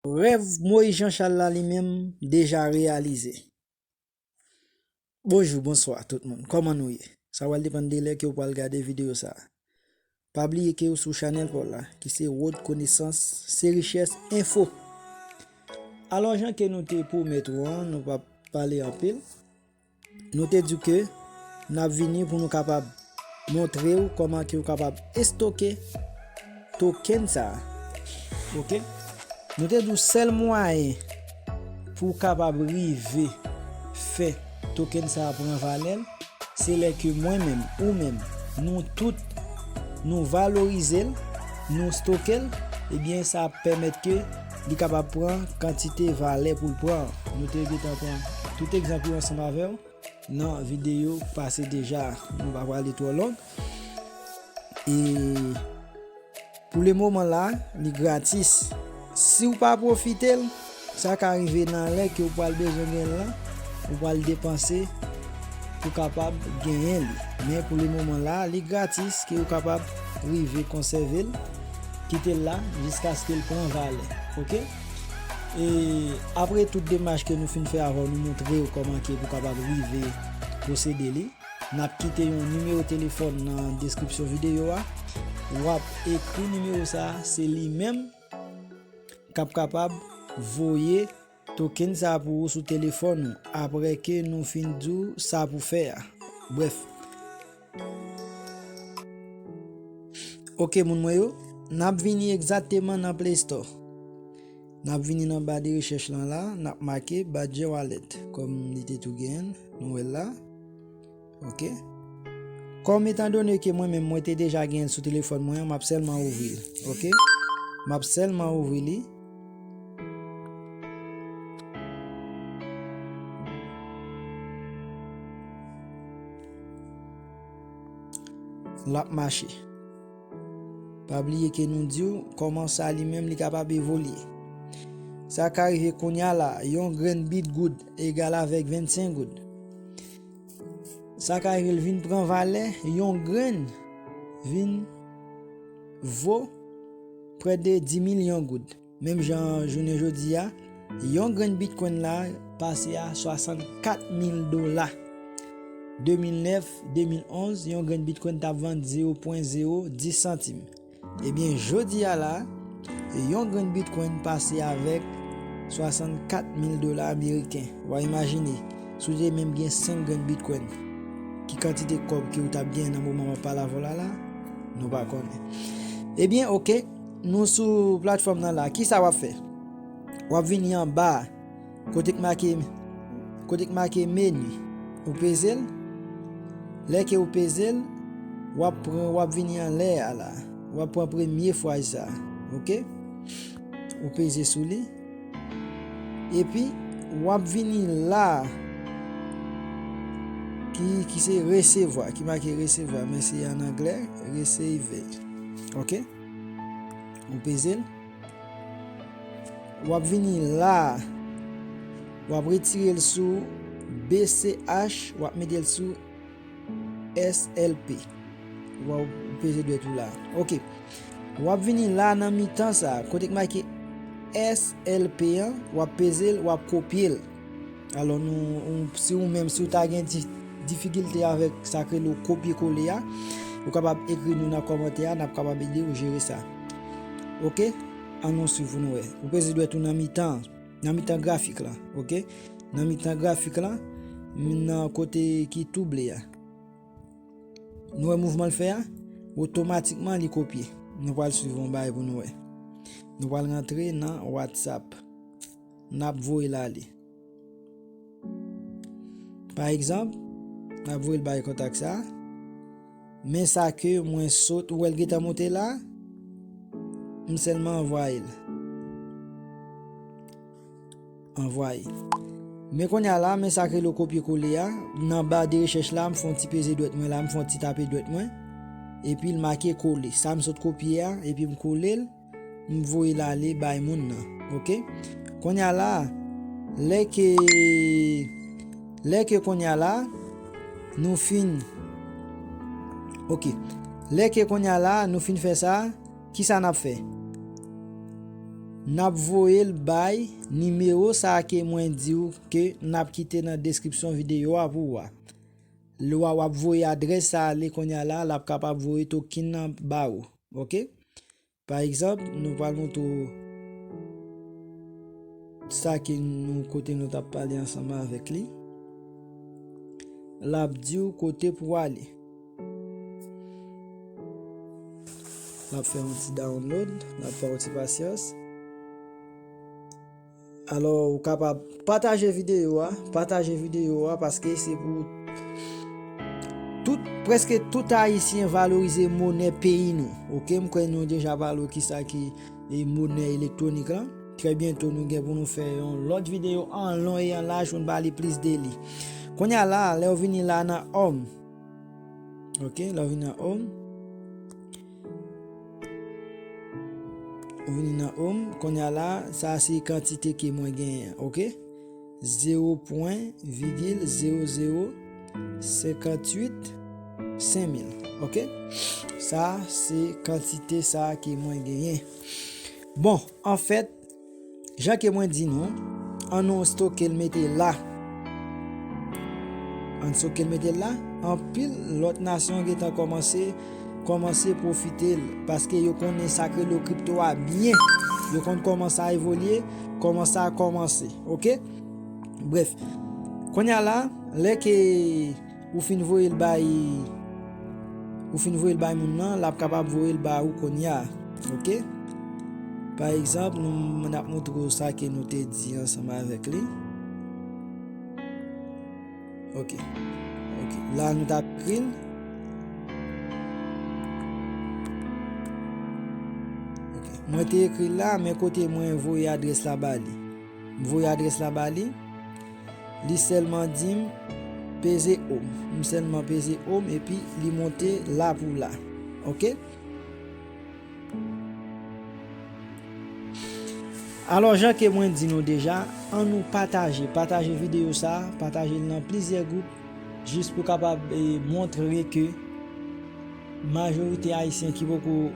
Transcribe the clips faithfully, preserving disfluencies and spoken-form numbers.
Rèv Moyiz Janchal la li menm deja reyalize. Bonjou, bonswa tout moun. Kòman nou ye? Sa pral depann de lè ke w pral gade videyo sa a. Pa bliye ke w sou chanèl pa w la, ki se Wòd Konesans, se Richès Enfo. Alò, jan ke nou te pwomèt ou an, nou p ap pale anpil. Nou te di w ke n ap vini pou nou kapab montre w kòman ke w kapab estoke token sa a. Oke? Nou te di w sèl mwayen pou w kapab rive fè token sa a pran valè l, se lè ke mwen menm, ou menm, nou tout, nou valorize l, nou stoke l, ebyen, sa ap pèmèt ke li kapab pran kantite valè pou l pran an. Nou te gentan pran tout egzanp yo ansanm avè w nan videyo pase deja. Nou pa pral twò long. E pou le moman la, li gratis. Si w pa pwofite l, sa ka rive nan lè ke w pral bezwen gen l lan, ou pral depanse pou kapab genyen li. Men pou le moman la, li gratis, ke w kapab rive konsève l, kite l la jiskaske l pran valè. Oke? E apre tout demach ke nou fin fè avè w, nou montre w kòman ke pou kapab rive posede li. N ap kite yon nimewo telefòn nan deskripsyon videyo a. W ap ekri nimewo sa a, se li menm k ap kapab voye token sa a pou ou sou telefòn ou, apre ke nou fin di w sa pou fè a. Brèf. Oke, moun mwen yo, n ap vini egzakteman nan Play Store. N ap vini nan ba de rechèch lan la, n ap make Badger Wallet, kòm li te tou genyen, nou wè l la. Oke. Kòm etandone ke mwen menm mwen te deja genyen l sou telefòn mwen an, m ap sèlman ouvri l. Oke. M ap sèlman ouvri li. L ap mache. Pa bliye ke nou di w kòman sa li menm li kapab evolye. Sa ka rive kounye a la, yon grenn bitgoud egal avèk vennsenk goud. Sa ka rive l vin pran valè, yon grenn vin vo prè de dis milyon goud. Menm jan jounen jodi a, yon grenn bitcoin la pase a swasannkat mil dola. De mil nèf, de mil onz, yon grenn bitcoin t ap vann zewo pwen zewo dis santim. Ebyen, jodi a la, yon grenn bitcoin pase avèk swasannkat mil dola ameriken. W a imajine, si w te menm gen senk grenn bitcoin, ki kantite kòb ke w t ap genyen nan moman m ap pale avè w la la? Nou pa konnen. Ebyen, oke, nou sou platfòm nan la. Kisa w ap fè? W ap vini anba a, kote k make, kote k make meni. Ou peze l. Lè ke ou peze l, w ap pran, w ap vini anlè a la. W ap pran premye fway sa. Oke? Ou peze sou li. Epi, w ap vini la a, ki, ki se resevwa, ki make resevwa, men se an anglè, receive. Oke? Ou peze l. W ap vini la a. W ap retire l sou B C H, w ap mete l sou S L P. W ap peze dwèt ou la. Oke. W ap vini la nan mitan sa a, kote k make S L P an, w ap peze l, w ap kopye l. Alò, nou, ou, si ou menm, si ou ta gen di-, difikilte avèk sa k rele w kopye kole a, ou kapab ekri nou nan kòmantè a, n ap kapab ede w jere sa. Oke? Ann nou swiv pou nou wè. Ou peze dwèt ou nan mitan, nan mitan grafik la, oke? Nan mitan grafik la, nan kote ki tou ble a. Nou wè mouvman l fè a? Otomatikman, li kopye. Nou pral swiv yon bagay pou nou wè. Nou pral rantre nan WhatsApp. N ap voye l ale. Pa egzanp, n ap voye l bay kontak sa. Men sa ke mwen sot, ou wè l gentan monte la, m sèlman anvwaye l. Anvwaye. Men kounye a la, men sa k rele kopye kole a, nan ba de rechèch la, m fè yon ti peze dwèt mwen la, m fè yon ti tape dwèt mwen, epi l make kole. Sa m sot kopye a, epi m kole l, m voye l ale bay moun nan. Oke? Kounye a la, lè ke, lè ke kounye a la, nou fin, oke. Lè ke kounye a la, nou fin fè sa, kisa n ap fè? n ap voye l bay nimewo sa a ke mwen di w ke n ap kite nan deskripsyon videyo a pou w a. Lè w ap voye adrès sa a ale kounye a la, l ap kapab voye token nan ba ou. Oke? Pa egzanp, nou pral montre w sa ke nou, kote nou t ap pale ansanm avèk li. L ap di w kote pou w ale. L ap fè yon ti download, l ap fè yon ti pasyans. Alò, ou kapab pataje videyo a, pataje videyo a paske se pou tout, prèske tout Ayisyen valorize monè peyi nou. Oke, m kwè nou deja pale w kisa ki e monè elektwonik lan. Trè byento, nou gen pou nou fè yon lòt videyo an lon e an laj pou n pale plis de li. Kounye a la, lè w vini la nan home, oke, lè w vini nan home, ou vini nan home, kounye a la, sa se kantite ke mwen genyen, oke? Zewo pwen vigil zewo zewo senkanntuit senk mil, oke? Sa se kantite sa ke mwen genyen. Bon, anfèt, jan ke mwen di nou, ann nou stoke l mete la. Ann stoke l mete l la. Anpil lòt nasyon gentan kòmanse, kòmanse pwofite l, paske yo konnen sa k rele kripto a byen. Yo konn kòman sa evolye, kòman sa kòmanse. Oke? Brèf, kounye a la, lè ke ou fin voye l bay, ou fin voye l bay moun nan, l ap kapab voye l ba ou kounye a. Oke? Pa egzanp, nou, n ap montre w sa ke nou te di ansanm avèk li. Oke. Oke. La, nou t ap ekri l. Oke. Mwen te ekri l la, men kote mwen voye adrès la ba li. M voye adrès la ba li. Li sèlman di m peze home. M sèlman peze home epi li monte la pou la. Oke? Alò, jan ke mwen di nou deja, ann nou pataje, pataje videyo sa, pataje l nan plizyè gwoup, jis pou kapab, e, montre ke majorite Ayisyen ki poko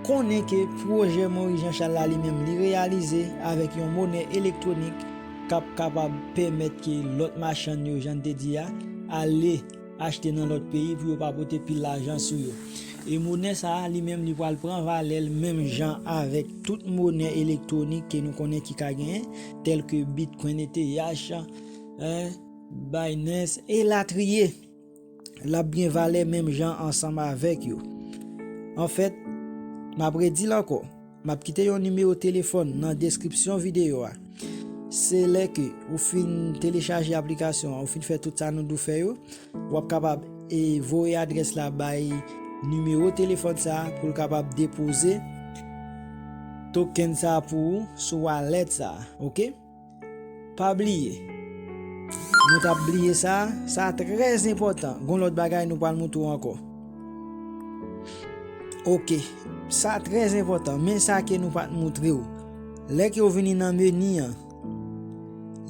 konnen ke pwojè Maurice Jean Charles la li menm li reyalize avèk yon monè elektwonik k ap kapab pèmèt ke lòt machann yo, jan n te di a, ale achte nan lòt peyi pou yo pa pote pil lajan sou yo. E monè sa a, li menm, li pral pran valè l menm jan avèk tout monè elektwonik ke nou konnen ki ka genyen, tèl ke Bitcoin, E T H, en, Binance, elatriye. L ap gen valè menm jan ansanm avèk yo. Anfèt, m ap redi l ankò. M ap kite yon nimewo telefòn nan deskripsyon videyo a. Se lè ke ou fin telechaje aplikasyon an, ou fin fè tout sa nou di w fè yo, w ap kapab, e, voye adrès la bay nimewo telefòn sa a pou l kapab depoze token sa a pou ou sou wallet sa a, oke? Pa bliye. Nou t ap bliye sa, sa trè enpòtan. Gon lòt bagay nou pral montre w ankò. Oke, sa trè enpòtan, men sa ke nou pa t montre w. Lè ke w vini nan meni an,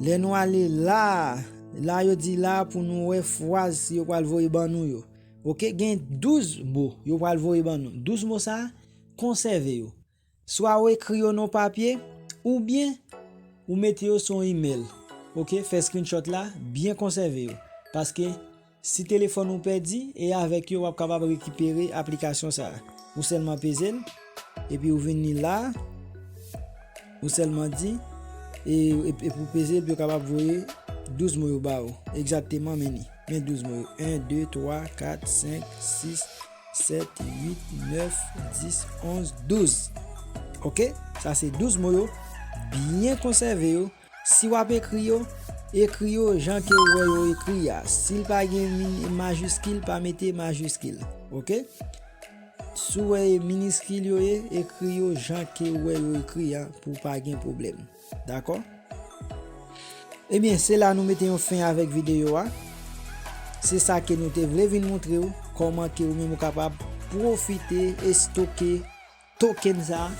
lè nou ale la, la yo di la pou nou wè fraz yo pral voye ban nou yo. Oke, gen douz mo yo pral voye ban nou. Douz mo sa, konsève yo. Swa w ekri yo nan papye, oubyen ou mete yo sou yon imèl. Oke, fè screenshot la, byen konsève yo. Paske si telefòn ou pèdi, e avèk yo w ap kapab rekipere aplikasyon sa a. Ou sèlman peze l, epi ou vini la, ou sèlman di, e, e, epi ou peze l, epi yo kapab voye douz mo yo ba ou. Egzakteman, men li. Men douz mo yo. En, de, twa, kat, senk, sis, sèt, uit, nèf, dis, onz, douz. Oke? Sa se douz mo yo. Byen konsève yo. Si w ap ekri yo, ekri yo jan ke w wè yo ekri a. Si l pa gen min-, majiskil, pa mete majiskil. Oke? Si w wè e miniskil yo ye, ekri yo jan ke w wè yo ekri a pou pa gen pwoblèm. Dakò? Ebyen, se la nou mete yon fen avèk videyo a. Se sa ke nou te vle vin montre w, kòman ke ou menm ou kapab pwofite e stoke token sa a,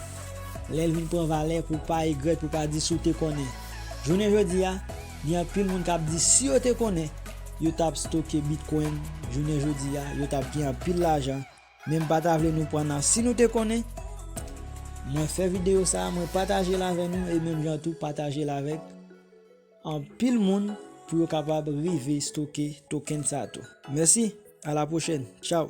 lè l vin pran valè pou w pa regrèt, pou w pa di si w te konnen. Jounen jodi a, gen anpil moun k ap di si yo te konnen, yo t ap stoke Bitcoin, jounen jodi a, yo t ap gen anpil lajan. Men m pa ta vle nou pran nan si nou te konnen, Mwen fè videyo sa, mwen pataje l avè nou e menm jan tou pataje l avèk anpil moun pou yo kapab rive stoke token sa tou. Mèsi, a la pwochèn. Tchaw.